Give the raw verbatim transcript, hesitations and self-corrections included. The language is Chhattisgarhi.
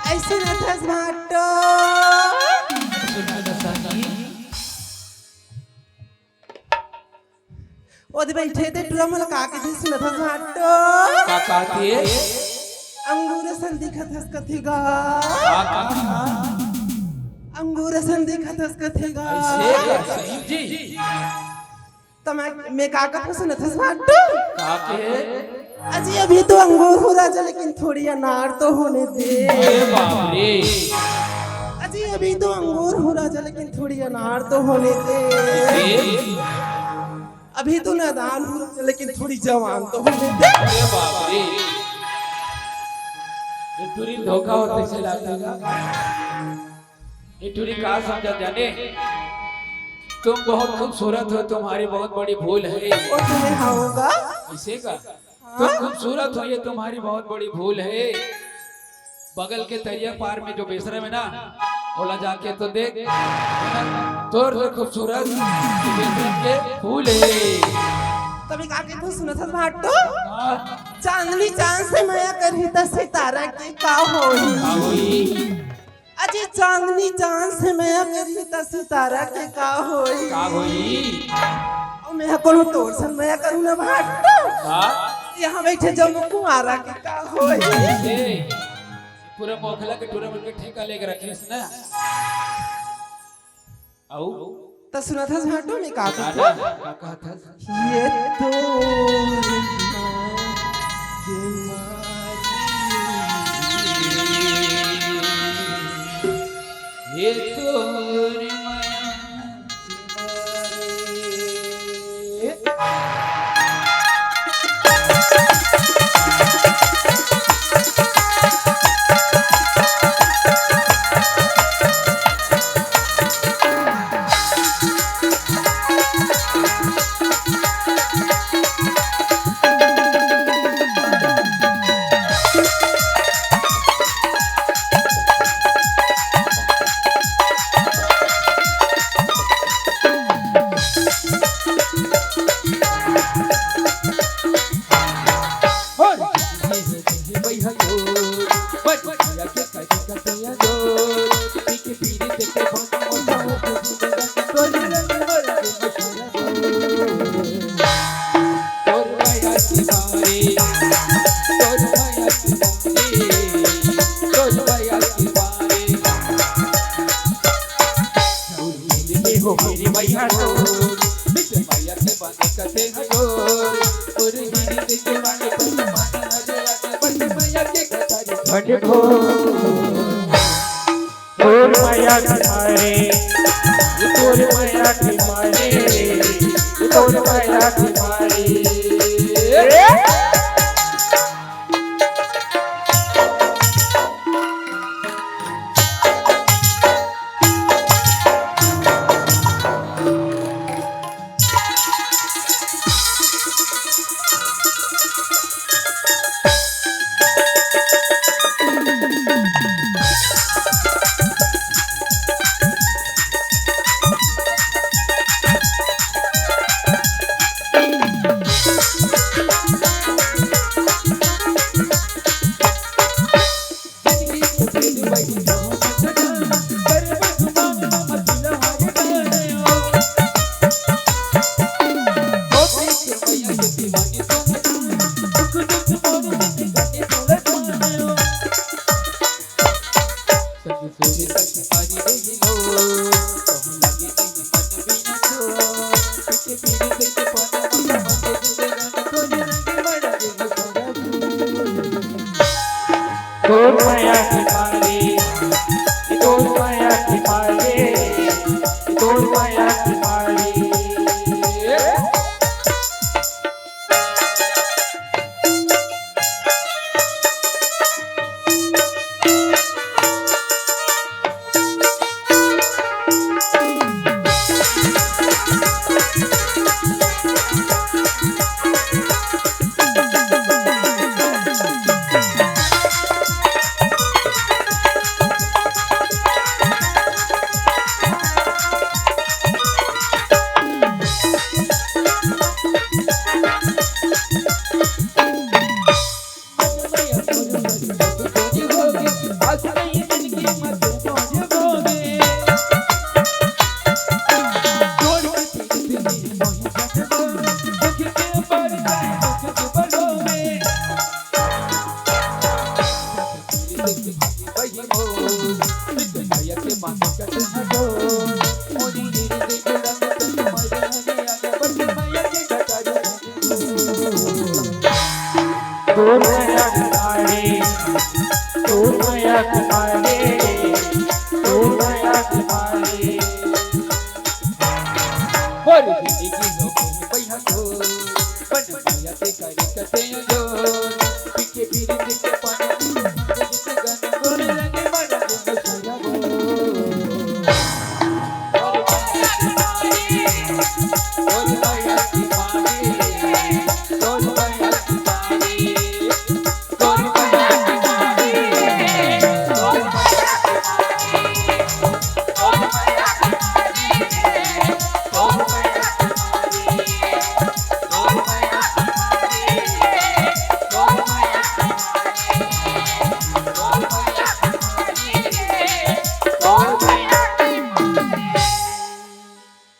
अइसे नथस भाटो। सुन ना सानी। ओदे बइठे ते टुरा मोला का कथे सुनथस भाटो। का कथे? अंगूर असन दिखत हस कथे गा। का, का, का? अंगूर असन दिखत हस कथे गा। अइसे का, सही जी? त मैं, मैं का कथों सुनथस भाटो? का कहे? अजी अभी तो अंगूर हूँ राजा, लेकिन थोड़ी अनार तो होने दे। अरे बाप रे। अजी अभी तो अंगूर हूँ राजा, लेकिन थोड़ी अनार तो होने दे। अभी तो नादान हूँ राजा, लेकिन थोड़ी जवान तो होने दे। अरे बाप रे। ये टुरी धोखा होत हे, चला जाएगा। ये टुरी का समझा जाने, तुम बहुत खूबसूरत हो, तुम्हारी बहुत बड़ी भूल है। ओ तुम्हें हाँ होगा? अइसे का? हाँ? तुम खूबसूरत हो, ये तुम्हारी बहुत बड़ी भूल है। बगल के तरिया पार में जो बेसरम हे ना, ओला जाके तो देख, तोर से खूबसूरत बेसरम के फूल हे। त मैं का कथों सुनथस भाटो? हाँ। चांदनी चांद से मया करही त सितारा के का होही? का होही? अजी चांदनी चांद से मया करही त सितारा के का होही? का होही? अउ मैं कोनो तोर सन मया करहूँ ना भाटो। हाँ? यहाँ बइठे जम्मो कुंवारा के का होही? ए, पूरा मोखला के टुरा मन के ठेका लेके रखे हस ना। अउ? त सुनथस भाटो मैं का कथों? का कहत हस? ये तो ये तोर माया। तोर मया के मारे, तोर मया के मारे, तोर मया के मारे। मया की मारी, तोर मया की मारी, तोर मया की मारी। तोर मया की मारी, तोर मया की मारी, तोर मया की मारी। बोल दीदी की हो गई भैया को, बन भैया के करे कते जो, पीछे बीड़ी पीछे पानी, पीछे गाना बोल लगे मारो मसाला बोल।